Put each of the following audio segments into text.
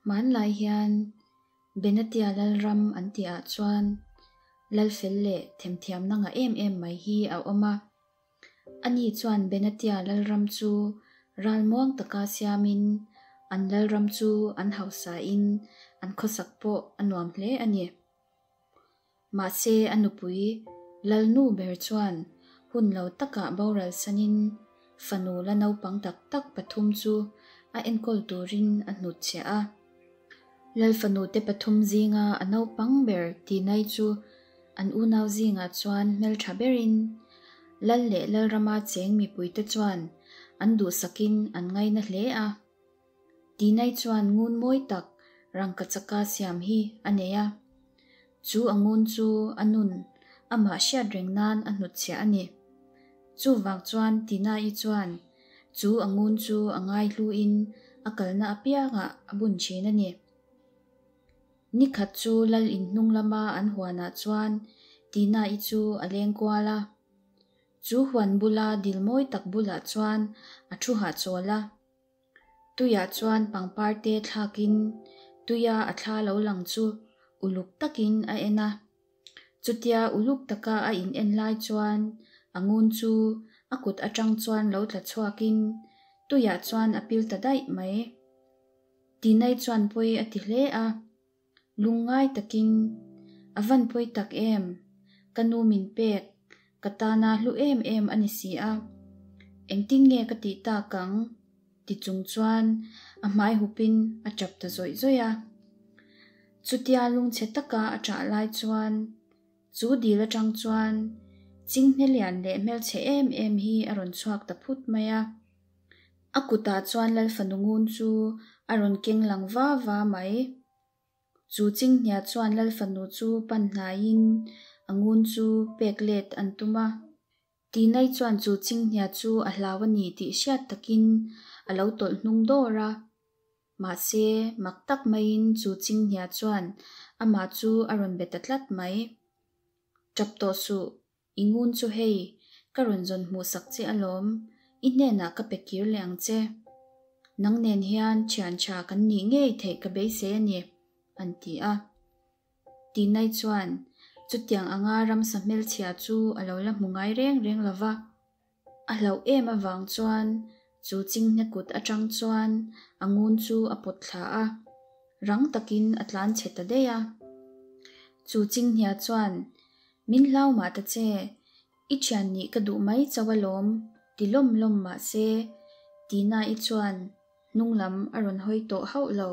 Hmanlai hian Benatia Lalram an tihah chuan Lalfel leh themthiamna ngah em em mai hi a awm a. Ani chuan Benatia Lalram chu ralmuang taka siamin an Lalram chu an hausain an khawsak pawh a nuam hle a ni. Mahse a nupui Lalnu ber chuan hun lo takah boral sanin fanu la naupang tak tak pathum chu a enkawl turin a hnutchhiah a. Lal fanute pathum zinga a naupang ber Tinai chu an unau zingah chuan hmeltha berin Lal leh Lalrama cheng mipuite chuan an duhsakin an ngaina hle a. Tinai chuan ngun mawi tak rangkachaka siam hi a nei a. Chu a ngun chu a nun amah hriat reng nan a hnutchhiah a ni. Chuvang chuan Tina-i chuan chu a ngun chu a ngaihluin a kalna apiangah a bun thin a ni. Nikhat chu lal in hnung lama an huanah chuan Tina-i chu a leng kual a. Chu huan bula dil mawi tak bulah chuan a thu hahchawl a. Tuiah chuan pangpar te thlakin tuia a thla lo lang chu uluk takin a en a. Chutia uluk taka a in en lai chuan a ngun chu a kut atang chuan lo tla chhuakin tuiah chuan a pil ta daih mai. Tinai chuan pawi a ti hle a. Lungngai takin, A van pawi tak em? Ka nu min pek, ka tana hlu em em a ni si a. Engtin nge ka tih tak ang? Ti chung chuan a hmai hupin a tap ta zawih zawih a. Chutia lungchhe taka a ṭah lai chuan chu dil aṭang chuan chinghne lian leh hmelchhe em em hi a rawn chhuak ta phut mai a. A kutah chuan Lalfanu ngun chu a rawn keng lang va va mai. Chu chinghnia chuan Lalfanu chu pan hnaiin a ngun chu pek let an tum a. Tinai chuan chu chinghnia chu a hlau a ni tih hriat takin a lo tawlh hnung dawr a. Mahse, mak tak maiin chu chinghnia chuan amah chu a rawn be ta tlat mai. Tap tawh suh, i ngun chu hei, ka rawn zawn hmuh sak che alawm, i hnenah ka pe kir leh ang che. Nang nen hian thian tha kan nih ngei theih ka beisei a ni, an ti a. Tinai chuan chutiang anga ramsa hmelchhia chu a lo la hmu ngai reng reng lo va. A hlauh em avang chuan chu chinghne kut atang chuan a ngun chu a pawt thla a, rang takin a tlan chhe ta daih a. Chu chinghnia chuan, Min hlau mah ta che, i thian nih ka duh mai chauh alawm, ti lawm lawm mah se, Tina-i chuan hnung lam a rawn hawi tawh hauh lo.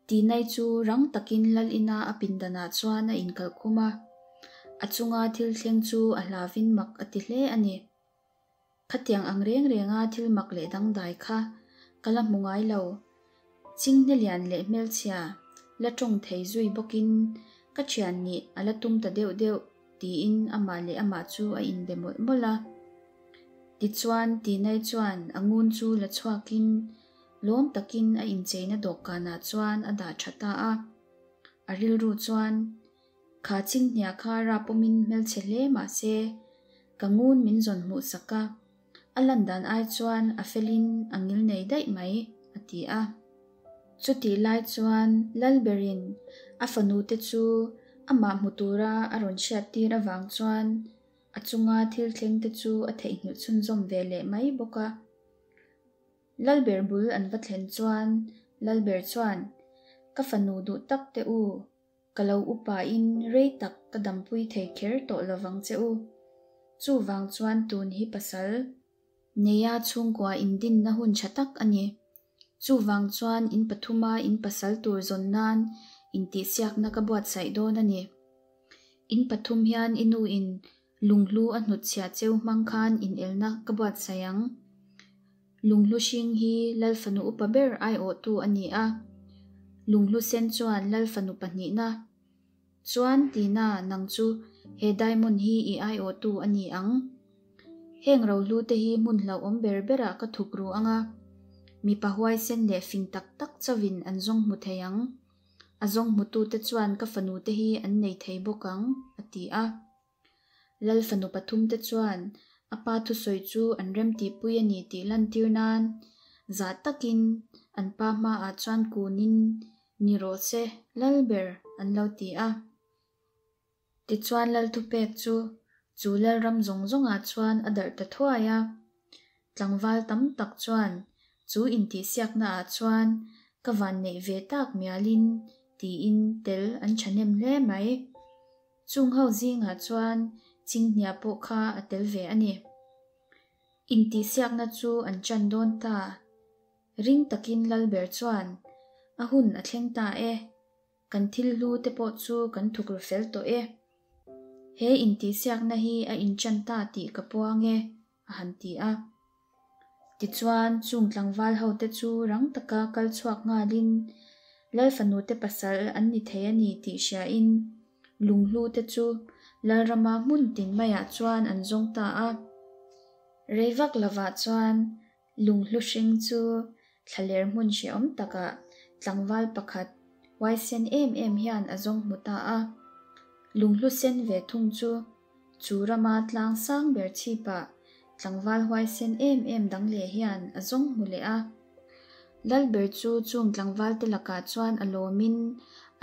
Tinai chu rang takin Lal ina a pindanah chuan a inkalhkhum a, a chunga thil thleng chu a hlavin mak a ti hle a ni. Khatiang ang reng renga thil mak leh dangdai kha ka la hmu ngai lo. Chinghne lian leh hmelchhia la tawng thei zui bawkin ka thian nih a la tum ta deuh deuh tiin amah leh amah chu a inbe mawlh mawlh a. Tichuan Tinai chuan a ngun chu la chhuakin Lawm takin a incheina dawhkanah chuan a dah tha ta a. A rilru chuan, Kha chinghnia kha rap awmin hmelchhe hle mah se, ka ngun min zawn hmuh sak a, a lan dan ai chuan a felin a ngil nei daih mai, a ti a. Chutih lai chuan Lalberin a fanute chu amah hmu tura a rawn hriattir avang chuan a chunga thil thlengte chu a theihnghilh chhunzawm ve leh mai bawk a. Lalber bul an va thlen chuan Lalber chuan, Ka fanu duh tak te u, ka lo upain rei tak ka dampui thei kher tawh lovang che u. Chuvang chuan tun hi pasal neia chhungkua indinna hun tha tak a ni. Chuvang chuan in pathuma in pasal tur zawn nan intihsiakna ka buatsaih dawn a ni. In pathum hian i nuin Lunghlu a hnutchhiah cheu hmang khan inelna ka buatsaih ang. Lunghlu hring hi Lal fanu upa ber aiawhtu a ni a. Lunghlu sen chuan Lal fanu pahnihna chuan Tina nang chu he diamond hi i aiawhtu a ni ang. Heng rohlu te hi hmun hlauhawm ber berah ka thuk ru ang a, mipa huaisen leh fing tak tak chauhin an zawng hmu thei ang. A zawng hmutute chuan ka fanu te hi an nei thei bawk ang, a ti a. Lal fanu pathumte chuan a pa thusawi chu an remtihpui a ni tih lantir nan zah takin An pa hmaah chuan kunin, Ni rawh se, Lalber, an lo ti a. Tichuan Lal thupek chu chu Lalram zawng zawngah chuan a darh ta thuai a. Tlangval tam tak chuan chu intihsiaknaah chuan ka vanneih ve tak mialin tiin tel an thahnem hle mai. Chung ho zingah chuan Chinghnia pawh kha a tel ve a ni. Intihsiakna chu an chan dawn ta. Ring takin Lalber chuan, A hun a thleng ta e. Kan thil hlu te pawh chu kan thukru fel tawh e. He intihsiakna hi a inchan ta tih ka puang e, a han ti a. Tichuan, chung tlangval hote chu rang taka kal chhuak nghalin Lal fanute pasal an ni thei a ni tih hriain lunghlu te chu Lalrama hmun tin maiah chuan an zawng ta a. Rei vak lovah chuan Lunghlu hring chu thlaler hmun hrehawm takah tlangval pakhat huaisen em em hian a zawng hmu ta a. Lunghlu sen ve thung chu chu rama tlang sang ber chhipah tlangval huaisen em em dang leh hian a zawng hmu leh a. Lalber chu chung tlangvalte lakah chuan a lawmin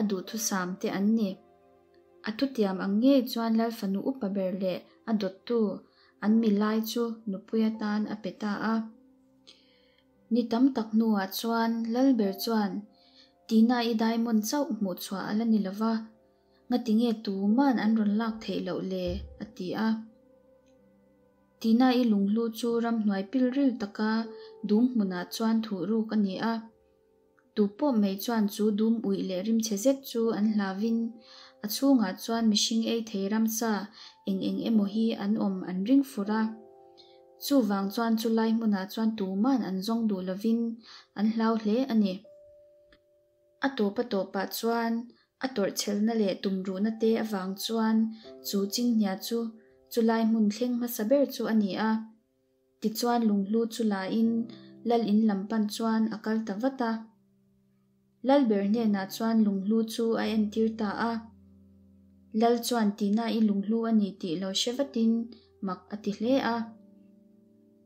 a duhthusam te an ni. A thutiam ang ngei chuan Lal fanu upa ber leh a dawttu an mi lai chu nupui atan a pe ta a. Ni tam tak hnuah chuan Lalber chuan Tina-i diamond chauh hmuh chhuah a la ni lova, ngatinge tuman an rawn lak theih loh le? a ti a. Tina-i lunghlu chu ramhnuai pilril taka dum hmunah chuan thuh ruk a ni a. Tu pawh mai chuan chu dum uih leh rimchhe zet chu an hlavin a chhungah chuan mihring ei thei ramsa eng eng emaw hi an awm an ring fur a. Chuvang chuan chu lai hmunah chuan tuman an zawng duh lovin an hlau hle a ni. A tawp a tawpah chuan a tawrhchhelna leh tumruhna te avang chuan chu chinghnia chu chulai hmun thleng hmasa ber chu a ni a. Tichuan lunghlu chu la in Lal in lam pan chuan a kal ta vat a. Lal ber hnenah chuan lunghlu chu a entir ta a. Lal chuan Tina i lunghlu a ni tih lo hre vatin mak a ti hle a.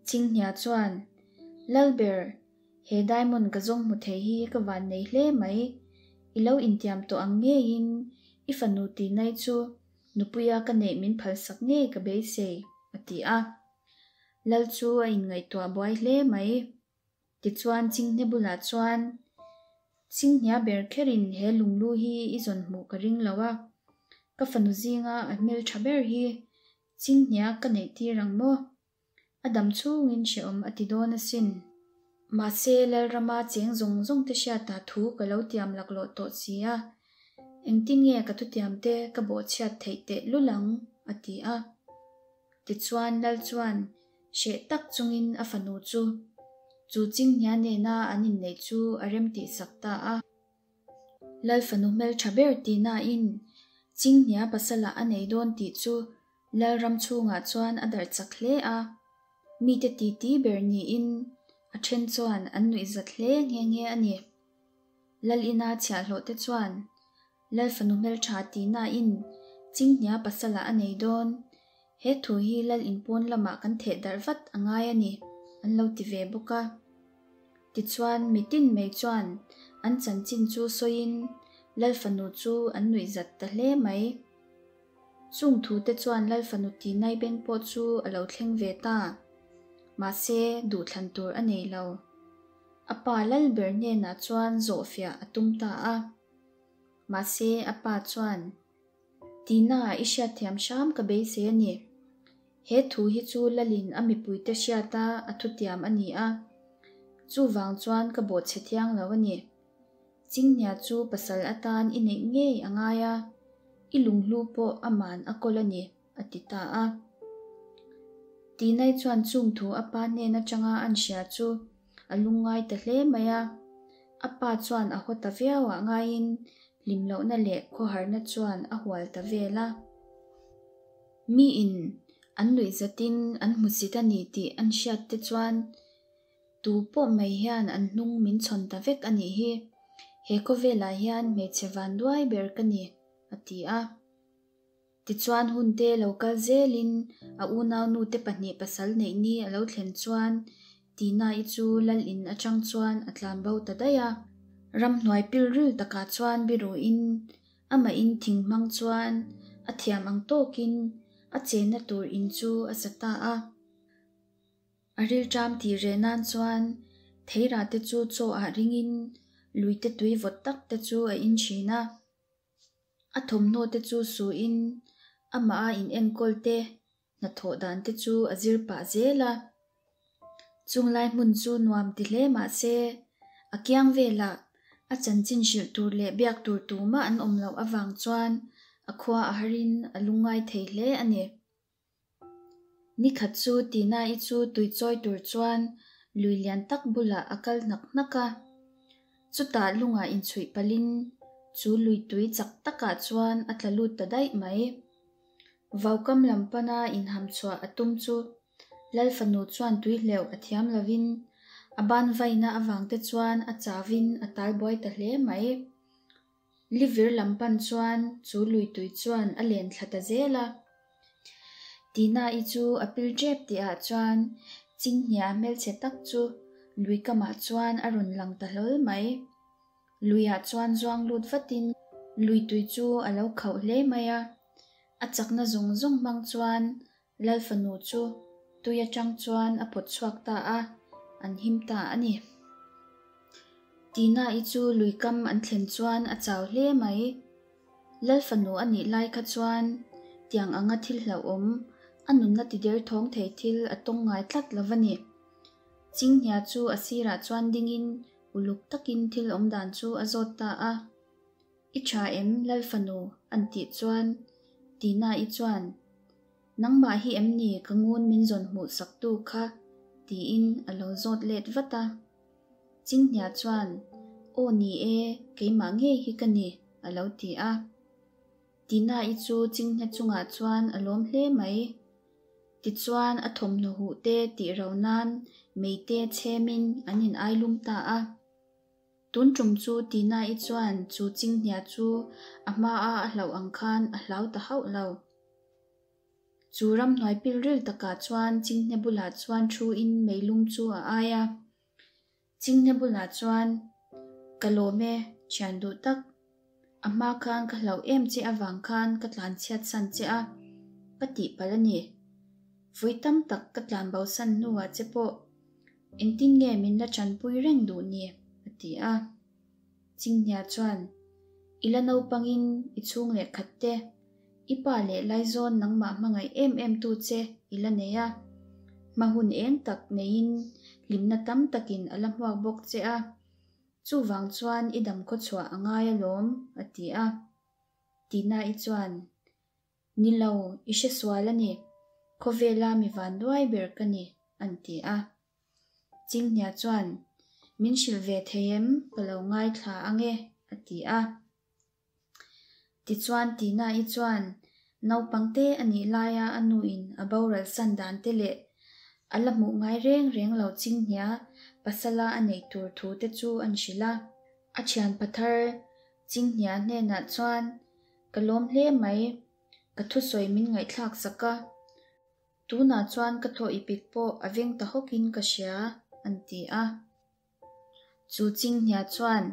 Chinghnia chuan, Lal ber, he diamond ka zawng hmu thei hi ka van nei hle mai. I lo intiam tawh ang ngeiin i fanu Tinai chu nupuia ka neih min phalsak ngei ka beisei, a ti a. Lal chu a inngaihtuah buai hle mai. Tichuan Chinghne bulah chuan, Chinghnia ber kherin he lunglu hi i zawn hmuh ka ring lo a, ka fanu zinga a hmeltha ber hi Chinghnia ka neih tir ang maw? A dam chhungin hrehawm a ti dawn asin. Mahse Lalrama cheng zawng zawng te hriata thu ka lo tiam laklawh tawh si a, engtin nge ka thutiam te ka bawhchhiat theih teh lul ang? a ti a. Tichuan Lal chuan hreh tak chungin a fanu chu chu Chinghnia nena an inneih chu a remtih sak ta a. Lal fanu hmeltha ber tihnain Chinghnia pasalah a nei dawn tih chu Lal ram chhungah chuan a darh chak hle a. Mite titi ber niin a then chuan an nuihzat hle nghe nghe a ni. Lal ina chhiahhlawh te chuan Lal fanu hmeltha tihnain Chinghnia pasalah a nei dawn. He thu hi Lal inpawn lamah kan theh darh vat a ngai a ni, an lo ti ve bawk a. Tichuan, mitin mai chuan an chanchin chu sawiin Lal fanu chu an nuihzat ta hle mai. Chung thute chuan Lal fanu Tinai beng pawh chu a lo thleng ve ta. Mahse, duhthlan tur a nei lo. A pa Lal ber hnenah chuan zawhfiah a tum ta a. Mahse, a pa chuan, Tina, i hriatthiam hram ka beisei a ni. He thu hi chu Lalin a mipuite hriata a thutiam a ni a. Chuvang chuan ka bawhchhe thiang lo a ni. Chinghnia chu pasal atan i neih ngei a ngai a, i lunghlu pawh aman a kawl a ni, a ti ta a. Tinai chuan chung thu a pa hnen atanga an hria chu a lungngai ta hle mai a. A pa chuan a haw ta viauah ngaiin hlimlohna leh khawharna chuan a hual ta vel a. Miin an nuihzatin an hmusit a ni tih an hriat te chuan Tu pawh mai hian an hnung min chhawn ta vek a nih hi. He khawvelah hian hmeichhe vanduai ber ka ni, a ti a. Tichuan hun te lo kal zelin a unaunu te pahnih pasal neih ni a lo thlen chuan Tina-i chu lal in atang chuan a tlanbo ta daih a. Ramhnuai pilril takah chuan biruin amahin thing hmang chuan a thiam ang tawkin a chenna tur in chu a sa ta a. A rilṭam tih reh nan chuan theirah te chu chaw ah ringin luite tui vawt tak te chu a in thin a. A thawmhnaw te chu suin amah a in enkawl te hnathawh dan te chu a zir pah zel a. Chung lai hmun chu nuam ti hle mah se, a kiang velah a chanchin hrilh tur leh biak tur tumah an awm loh avang chuan a khua a harin a lungngai thei hle a ni. Ni khat chu Tina-i chu tui chawi tur chuan lui lian tak bulah a kal hnak hnak a. Chutah lungah inchhuih palhin chu lui tui chak takah chuan a tla lut ta daih mai. Vaukam lam pana inham chhuah a tum chu Lal fanu chuan tui hleuh a thiam lovin a ban vaina avang te chuan a chauvin a tal buai ta hle mai. Livir lam pan chuan chu lui tui chuan a len thla ta zel a. Tina-i chu a pil tep tihah chuan Chinghnia hmelchhe tak chu lui kamah chuan a rawn lang ta hlawl mai. Luiah chuan zuang lut vatin lui tui chu a lo khauh hle mai a. A chakna zawng zawng hmang chuan Lal fanu chu tui atang chuan a pawt chhuak ta a, an him ta a ni. Tina-i chu lui kam an thlen chuan a chau hle mai. Lal fanu a nih lai kha chuan tiang anga thil hlauhawm, a nunna ti derthawng thei thil a tawng ngai tlat lo va ni. Chinghnia chu a sirah chuan dingin uluk takin thil awmdan chu a zawt ta a. I tha em, Lal fanu? an tih chuan Tina-i chuan, Nangmah hi em ni ka ngun min zawn hmuh sak tu kha? tiin a lo zawt let vat a. Chinghnia chuan, Aw ni e, keimah ngei hi ka ni, a lo ti a. Tina-i chu Chinghnia chungah chuan a lawm hle mai. Tichuan a thawmhnaw huh te tih ro nan mei te chhemin an in ailum ta a. Tun tum chu Tina-i chuan chu Chinghnia chu a hmaa a hlauh ang khan a hlau ta hauh lo. Chu ramhnuai pilril takah chuan Chinghne bulah chuan thu-in meilum chu a ai a. Chinghne bulah chuan, Ka lawm e, thian duh tak. A hma khan ka hlauh em che avang khan ka tlan chhiat san che a, ka tihpalh a ni. Vawi tam tak ka tlan bosan hnuah che pawh Engtin nge min la tanpui reng duh ni? a ti a. Chinghnia chuan, I la naupangin i chhung leh khat te, i pa leh Laizawn nangmah hmangaih em em tu che i la nei a. Hma hun eng tak neiin hlimna tam takin a la hmuak bawk che a. Chuvang chuan i dam khawchhuah a ngai alawm, a ti a. Tina-i chuan, Ni lo, i hre sual a ni. Khawvela mi vanduai ber ka ni, an ti a. Chinghnia chuan, Min hrilh ve thei em, ka lo ngaithla ang e, a ti a. Tichuan Tina-i chuan naupangte a nih laia a nuin a boral san dan te leh a la hmuh ngai reng reng lo Chinghnia pasala a neih tur thu te chu an hrilh a. A thian pathar Chinghnia hnenah chuan, Ka lawm hle mai, ka thusawi min ngaihthlak sak a. Tunah chuan ka thaw i pik pawh a veng ta hawkin ka hria, an ti a. Chu Chinghnia chuan,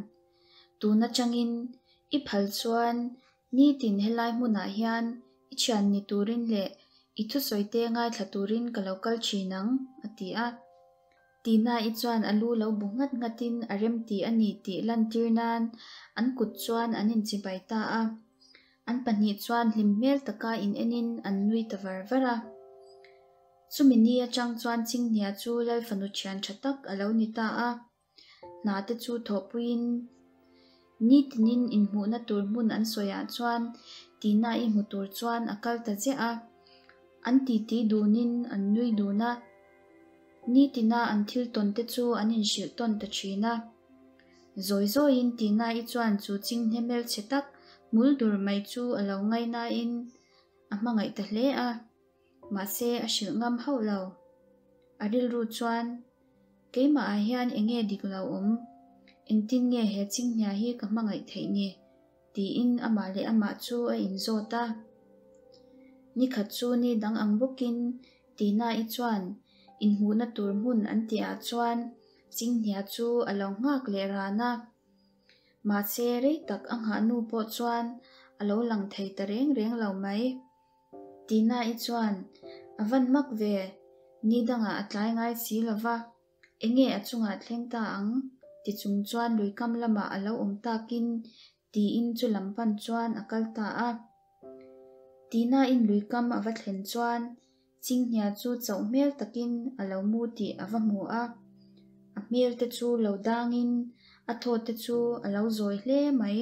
Tun atangin i phal chuan nitin helai hmunah hian i thian ni turin leh i thusawite ngaithla turin ka lo kal thin ang, a ti a. Tina-i chuan a lu lo bu nghat nghatin a remti a ni tih lantir nan an kut chuan an inchibai ta a. An pahnih chuan hlim hmel taka in enin an nui ta var var a. Chumi ni atang chuan Chinghnia chu Lal fanu thian tha tak a lo ni ta a. Hna te chu thawhpuiin nitinin inhmuhna tur hmun an sawiah chuan Tina-i hmu tur chuan a kal ta ziah a. An titi dunin an nui dun a. Nitina an thil tawn te chu an inhrilh tawn ta thin a. Zawi zawiin Tina-i chuan chu chinghne hmelchhe tak hmul dur mai chu a lo ngainain a hmangaih ta hle a. Mahse a hrilh ngam hauh lo. A rilru chuan, Keimah ah hian eng nge dik lo awm? Engtin nge he chinghnia hi ka hmangaih theih ni? Tiin amah leh amah chu a inzawt a. Nikhat chu ni dang ang bawkin Tina-i chuan Inhmuhna tur hmun an tihah chuan Chinghnia chu a lo nghak leh ran a. Mahse rei tak a nghah nu pawh chuan a lo lang thei ta reng reng lo mai. Tina-i chuan, A van mak ve, ni dangah a tlai ngai si lo va, enge a chungah thleng ta ang? ti chung chuan luikam lamah a lo awm takin tiin chu lam pan chuan a kal ta a. Tina-in luikam a va thlen chuan Chinghnia chu chauh hmel takin a lo mu tih a va hmu a. A hmel te chu lo dangin a thaw te chu a lo zawi hle mai.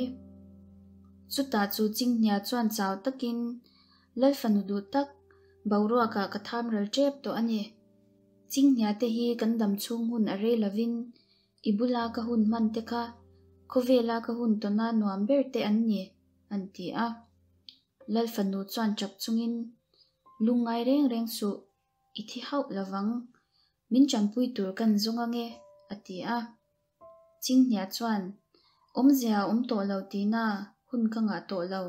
Chutah chu Chinghnia chuan chau takin, Lal fanu duh tak, boruakah ka tham ral tep tawh a ni. Chinghnia te hi kan dam chhung hun a rei lovin i bula ka hun hman te kha khawvela ka hun tawna nuam ber te an ni, an ti a. Lal fanu chuan tap chungin, Lungngai reng reng suh, i thi hauh lovang, min tanpui tur kan zawng ange, a ti a. Chinghnia chuan, Awmzia a awm tawh lo tina hun ka ngah tawh lo,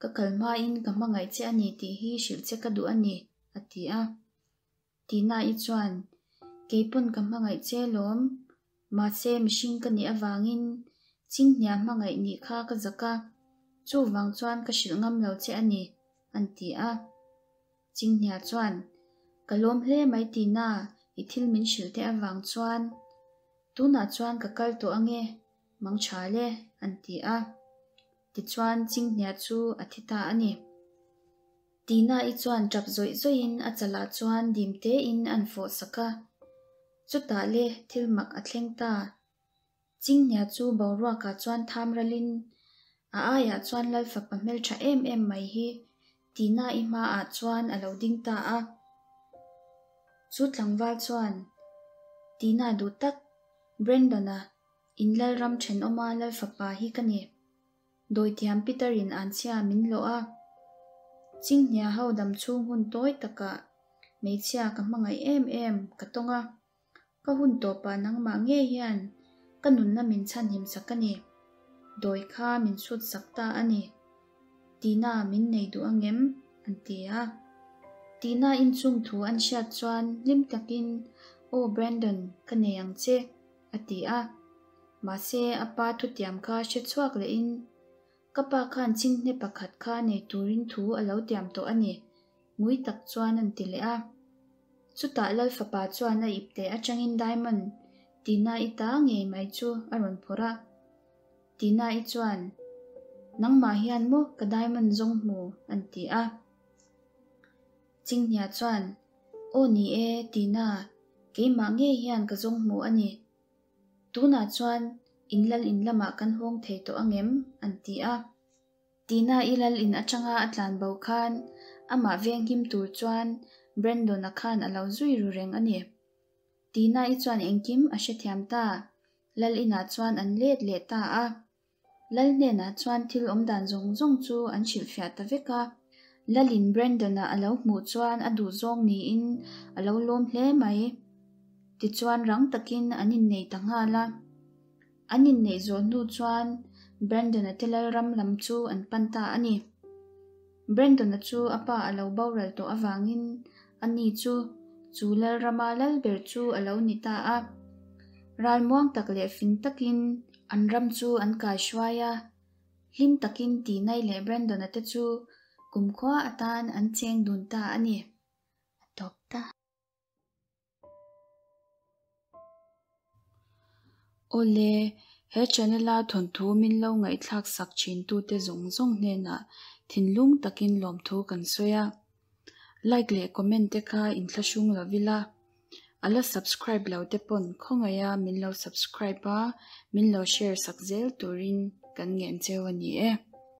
ka kal hmain ka hmangaih che a ni tih hi hrilh che ka duh a ni, a ti a. Tina-i chuan, Keipawn ka hmangaih che lawm, mahse mihring ka nih avangin Chinghnia hmangaih nih kha ka zak a, chuvang chuan ka hrilh ngam lo che a ni, an ti a. Chinghnia chuan, Ka lawm hle mai Tina, i thil min hrilh te avang chuan. Tunah chuan ka kal tawh ange, mang tha le, an ti a. Tichuan Chinghnia chu a thi ta a ni. Tina-i chuan tap zawih zawihin a chalah chuan dim tein an fawh sak a. Chutah le thil mak a thleng ta. Chinghnia chu boruakah chuan tham ralin a aiah chuan Lal fapa hmeltha em em mai hi Tina-i hmaah chuan a lo ding ta a. Chu tlangval chuan, Tina duh tak, Brandon-a, in Lalram thenawma Lal fapa hi ka ni. Dawithiam Peter-in anchhia min lawh a, Chinghnia ho dam chhung hun tawi takah hmeichhia ka hmangaih em em ka tawng a, ka hun tawpah nangmah ngei hian ka nunna min chhanhim sak a ni. Dawi kha min chhut sak ta a ni. Tina min nei duh angem? an ti a. Tina inchung thu an hriat chuan hlim takin, Aw Brandon, ka nei ang che. A ti a. Mahse, a pa thutiam kha hre chhuak lehin, Ka pa khan chinghne pakhat kha nei turin thu a lo tiam tawh a ni, ngui tak chuan an ti leh a. Chutah Lal fapa chuan a ipte atangin Diamond, Tina-i ta ngei mai chu a rawn phawrh a. Tina-i chuan, Nangmah hian maw ka Diamond zawng hmu? an ti a. Chinghnia chuan, Aw ni e, Tina, keimah ngei hian ka zawng hmu a ni. Tunah chuan in lal in lamah kan hawng thei tawh angem? an ti a. Tina i lal in atanga a tlan bo khan amah venghim tur chuan Brandon-a khan a lo zui ru reng a ni. Tina-i chuan engkim a hrethiam ta, lal inah chuan an let leh ta a. Lal hnenah chuan thil awm dan zawng zawng chu an hrilhfiah ta vek a. Lalin Brandon-a a lo hmuh chuan a duhzawng niin a lo lawm hle mai. Tichuan rang takin an innei ta nghal a. An inneih zawh hnu chuan Brandon-a te lalram lam chu an pan ta a ni. Brandon-a chu a pa a lo boral tawh avangin ani chu chu lalrama lal ber chu a lo ni ta a. Ralmuang tak leh fing takin an ram chu an kaihruai a, hlim takin Tinai leh Brandon-a te chu kumkhua atan an cheng dun ta a ni. A tawp ta. Awle, he channel-a thawnthu min lo ngaihthlak sak thintute zawng zawng hnenah thinlung takin lawmthu kan sawi a. Like leh comment te kha inthlahrung lo ila, a la subscribe lo te pawn khawngaiha min lo subscribe a, min lo share sak zel turin kan ngen cheu a ni e.